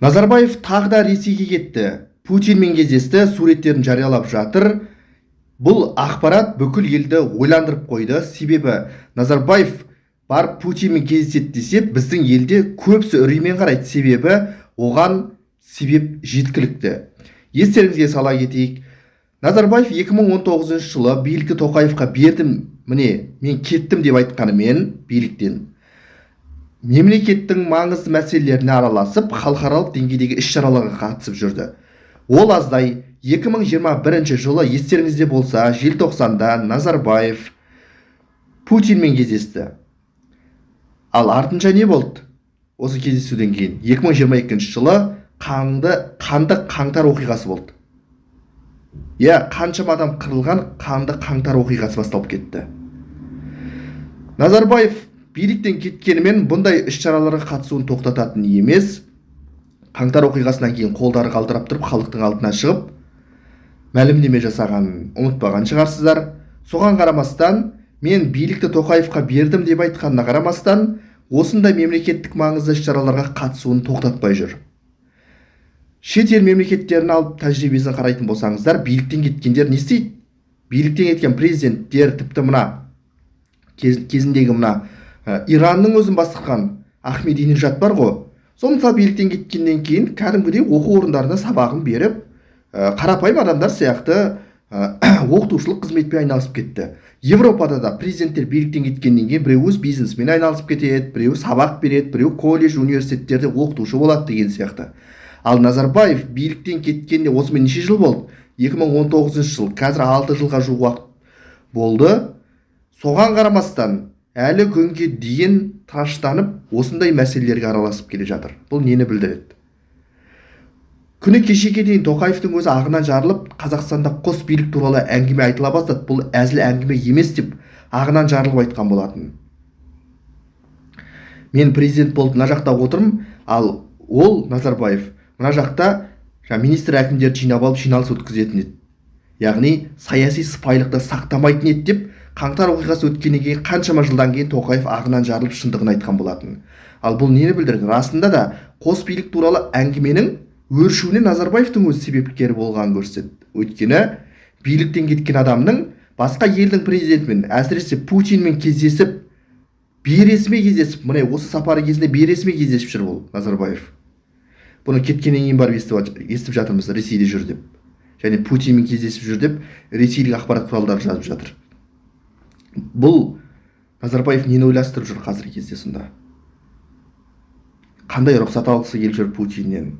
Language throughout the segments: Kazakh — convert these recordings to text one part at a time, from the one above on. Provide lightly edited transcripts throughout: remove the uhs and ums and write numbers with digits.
Назарбаев тағы да Ресейге кетті. Путинмен кездесті, суреттерін жариялап жатыр. Бұл ақпарат бүкіл елді ойландырып қойды. Себебі Назарбаев барып Путинмен кездеседі десе, біздің елде көбісі үреймен қарайды. Себебі оған себеп жеткілікті. Естеріңізге сала кетейік. Назарбаев 2019 жылы билікті Тоқаевқа бердім, міне, мен кеттім деп айтқанымен, биліктен мемлекеттің маңызды мәселелеріне араласып, халықаралық деңгейдегі іс-шараларға қатысып жүрді. Ол аздай, 2021 жылы, естеріңізде болса, желтоқсанда Назарбаев Путинмен кездесті. Ал артынша не болды? Осы кездесуден кейін 2022 жылы қанды қаңтар оқиғасы болды. Иә, қаншама адам қырылған қанды қаңтар оқиғасы басталып кетті. Назарбаев биліктен кеткенімен, бұндай іс-шараларға қатысуын тоқтататын емес. Қаңтар оқиғасынан кейін қолдары қалтырап тұрып халықтың алдына шығып мәлімдеме жасағанын ұмытпаған шығарсыздар. Соған қарамастан, мен билікті Тоқаевқа бердім деп айтқанына қарамастан, осындай мемлекеттік маңызды іс-шараларға қатысуын тоқтатпай жүр. Шетел мемлекеттерін алып, тәжірибесін қарайтын болсаңыздар, биліктен кеткендер не істейді? Биліктен кеткен президенттер, тіпті мына кезіндегі мына Иранның өзін басқарған Ахмединежад бар ғой, сол, мысалы, биліктен кеткеннен кейін кәдімгідей оқу орындарында сабағын беріп, қарапайым адамдар сияқты оқытушылық қызметпен айналысып кетті. Европада да президенттер биліктен кеткеннен кейін біреу өз бизнесімен айналысып кетеді, біреу сабақ береді, біреу колледж, университеттерде оқытушы болады деген сияқты. Ал Назарбаев биліктен кеткеніне осымен неше жыл болды? 2019 жыл, қазір 6 жылға жуық уақыт болды. Соған қарамастан әлі күнге дейін тыраштанып, осындай мәселелерге араласып келе жатыр. Бұл нені білдіреді? Күні кешеге дейін Тоқаевтың өзі ағынан жарылып, Қазақстанда қос билік туралы әңгіме айтыла бастады, бұл әзіл әңгіме емес деп ағынан жарылып айтқан болатын. Мен президент болып мына жақта отырмын, ал ол Назарбаев мына жақта жаңа министр, әкімдерді жинап алып, жиналыс өткізетін еді, яғни саяси сыпайылықты сақтамайтын еді деп қаңтар оқиғасы өткеннен кейін, қаншама жылдан кейін Тоқаев ағынан жарылып шындығын айтқан болатын. Ал бұл нені білдіреді? Расында да қос билік туралы әңгіменің өршуіне Назарбаевтың өзі себепкер болғанын көрсетеді. Өйткені биліктен кеткен адамның басқа елдің президентімен, әсіресе Путинмен кездесіп, бейресми кездесіп, міне, осы сапары кезінде бейресми кездесіп жүр бұл Назарбаев. Бұны кеткеннен кейін барып естіп жатырмыз, Ресейде жүр деп және Путинмен кездесіп жүр деп ресейлік ақпарат құралдары жазып жатыр. Бұл Назарбаев нені ойластырып жүр қазіргі кезде сонда? Қандай рұқсат алғысы келіп жүр Путиннен?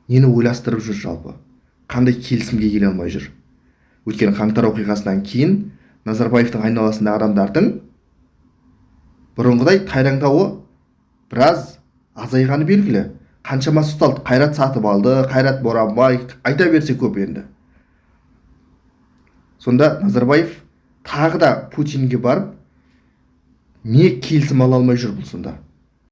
Нені ойластырып жүр жалпы? Қандай келісімге келе алмай жүр? Өйткені қаңтар оқиғасынан кейін Назарбаевтың айналасындағы адамдардың бұрынғыдай тайраңдауы біраз азайғаны белгілі. Қаншамасы ұсталды: Қайрат Сатыбалды, Қайрат Боранбай, айта берсе көп енді. Сонда Назарбаев тағы да Путинге барып не келісім ала алмай жүр бұл сонда?